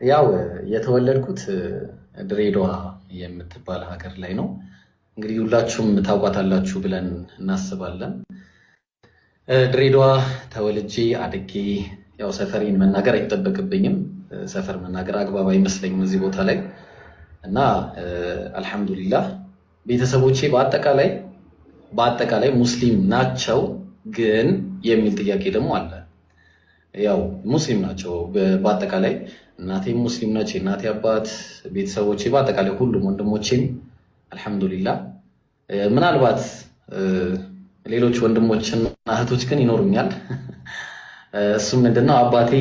ያው የተወለድኩት ድሬዳዋ የምትባል ሀገር ላይ ነው። እንግዲህ ሁላችሁም ታውቋታላችሁ ብለን እናስባለን። ድሬዳዋ ተወልጄ አድጌ ያው ሰፈሬን መናገር አይጠበቅብኝም። ሰፈር መናገር አግባብ አይመስለኝም እዚህ ቦታ ላይ። እና አልሐምዱሊላህ ቤተሰቦቼ በአጠቃላይ ሙስሊም ናቸው። ግን የሚል ጥያቄ ደግሞ አለ። ያው ሙስሊም ናቸው በአጠቃላይ፣ እናቴም ሙስሊም ነች፣ የእናቴ አባት፣ ቤተሰቦቼ በአጠቃላይ ሁሉም ወንድሞቼም አልሐምዱሊላህ። ምናልባት ሌሎች ወንድሞችና እህቶች ግን ይኖሩኛል። እሱም ምንድነው፣ አባቴ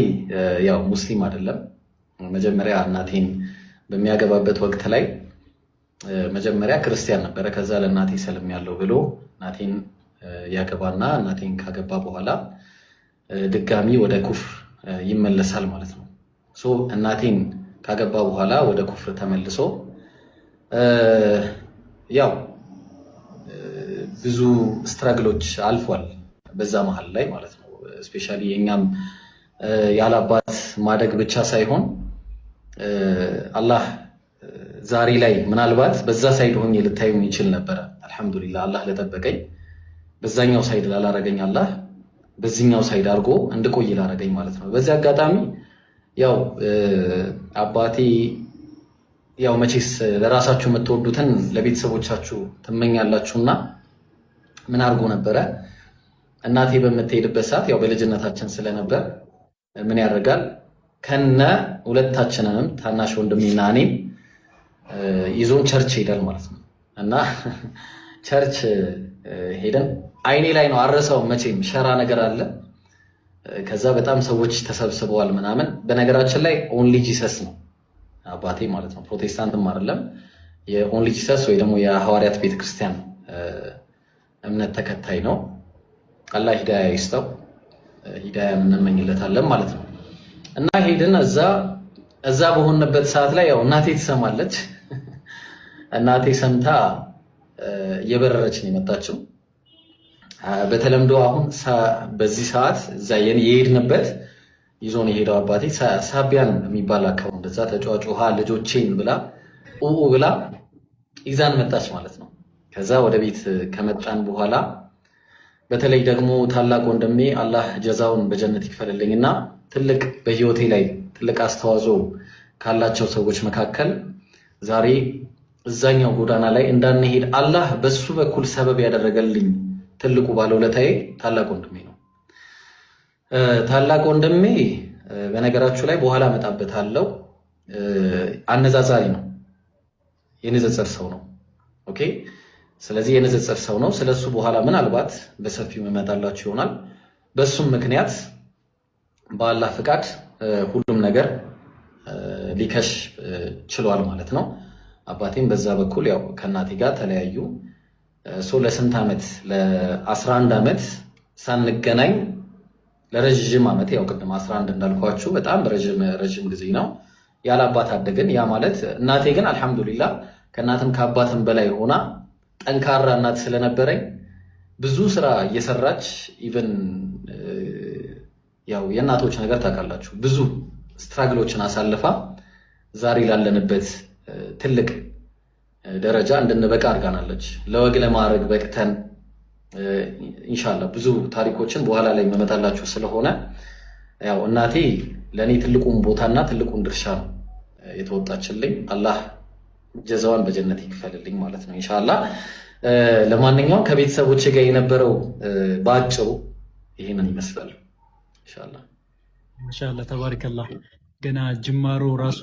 ያው ሙስሊም አይደለም። መጀመሪያ እናቴን በሚያገባበት ወቅት ላይ መጀመሪያ ክርስቲያን ነበረ። ከዛ ለእናቴ ሰልሜያለሁ ብሎ እናቴን ያገባና እናቴን ካገባ በኋላ ድጋሚ ወደ ኩፍር ይመለሳል ማለት ነው። So እናቴን ካገባ በኋላ ወደ ኩፍር ተመልሶ ያው ብዙ struggle ኦች አልፏል በዛ መሀል ላይ ማለት ነው። Especially የእኛም ያለ አባት ማደግ ብቻ ሳይሆን አላህ ዛሬ ላይ ምናልባት በዛ side ሆኜ ልታዩኝ ይችል ነበረ። አልሐምዱሊላህ አላህ ለጠበቀኝ፣ በዛኛው side ላላረገኝ አላህ በዚህኛው side አድርጎ እንድቆይ ላረገኝ ማለት ነው። በዚህ አጋጣሚ ያው አባቴ ያው መቼስ ለራሳችሁ የምትወዱትን ለቤተሰቦቻችሁ ትመኛላችሁና ምን አድርጎ ነበረ፣ እናቴ በምትሄድበት ሰዓት ያው በልጅነታችን ስለነበር ምን ያደርጋል፣ ከነ ሁለታችንንም ታናሽ ወንድሜና እኔም ይዞን church ሄዳል ማለት ነው። እና church ሄደን አይኔ ላይ ነው፣ አረሳው መቼም፣ ሸራ ነገር አለ። ከዛ በጣም ሰዎች ተሰብስበዋል ምናምን። በነገራችን ላይ Only Jesus ነው አባቴ ማለት ነው። ፕሮቴስታንትም አይደለም። የ Only Jesus ወይ ደግሞ የሐዋርያት ቤተክርስቲያን እምነት ተከታይ ነው። አላህ ሂዳያ ይስጠው። ሂዳያ እንመኝለታለን ማለት ነው። እና ሄድን፣ እዛ በሆንበት ሰዓት ላይ ያው እናቴ ትሰማለች። እናቴ ሰምታ እየበረረች ነው የመጣችው። በተለምዶ አሁን በዚህ ሰዓት እዛ የሄድንበት ይዞን የሄደው አባቴ ሳቢያን የሚባል አካባቢ እንደዛ ተጫዋጭ ልጆቼን ብላ ኡኡ ብላ ይዛን መጣች ማለት ነው። ከዛ ወደ ቤት ከመጣን በኋላ በተለይ ደግሞ ታላቅ ወንድሜ አላህ ጀዛውን በጀነት ይክፈልልኝና ትልቅ በህይወቴ ላይ ትልቅ አስተዋጽኦ ካላቸው ሰዎች መካከል ዛሬ እዛኛው ጎዳና ላይ እንዳንሄድ አላህ በሱ በኩል ሰበብ ያደረገልኝ ትልቁ ባለውለታዬ ታላቅ ወንድሜ ነው። ታላቅ ወንድሜ በነገራችሁ ላይ በኋላ እመጣበታለሁ። አነጻጻሪ ነው፣ የንጽጽር ሰው ነው። Okay፣ ስለዚህ የንጽጽር ሰው ነው። ስለሱ በኋላ ምናልባት በሰፊው እመጣላችሁ ይሆናል። በሱም ምክንያት በአላህ ፍቃድ ሁሉም ነገር ሊከሽፍ ችሏል ማለት ነው። አባቴም በዛ በኩል ያው ከእናቴ ጋር ተለያዩ። So ለስንት ዓመት፣ ለ11 ዓመት ሳንገናኝ፣ ለረዥም ዓመት፣ ያው ቅድም 11 እንዳልኳችሁ በጣም ረዥም ረዥም ጊዜ ነው ያለ አባት አደግን። ያ ማለት እናቴ ግን አልሐምዱሊላህ ከእናትም ከአባትም በላይ ሆና ጠንካራ እናት ስለነበረኝ ብዙ ስራ እየሰራች፣ even ያው የእናቶች ነገር ታውቃላችሁ፣ ብዙ struggle ኦችን አሳልፋ ዛሬ ላለንበት ትልቅ ደረጃ እንድንበቃ አድርጋናለች። ለወግ ለማዕረግ በቅተን ኢንሻላህ ብዙ ታሪኮችን በኋላ ላይ መመጣላችሁ ስለሆነ ያው እናቴ ለእኔ ትልቁን ቦታና ትልቁን ድርሻ ነው የተወጣችልኝ። አላህ ጀዛዋን በጀነት ይክፈልልኝ ማለት ነው ኢንሻላህ። ለማንኛውም ከቤተሰቦቼ ጋር የነበረው በአጭሩ ይህንን ይመስላል ኢንሻላህ። ማሻአላህ ተባረከላህ። ገና ጅማሮ ራሱ።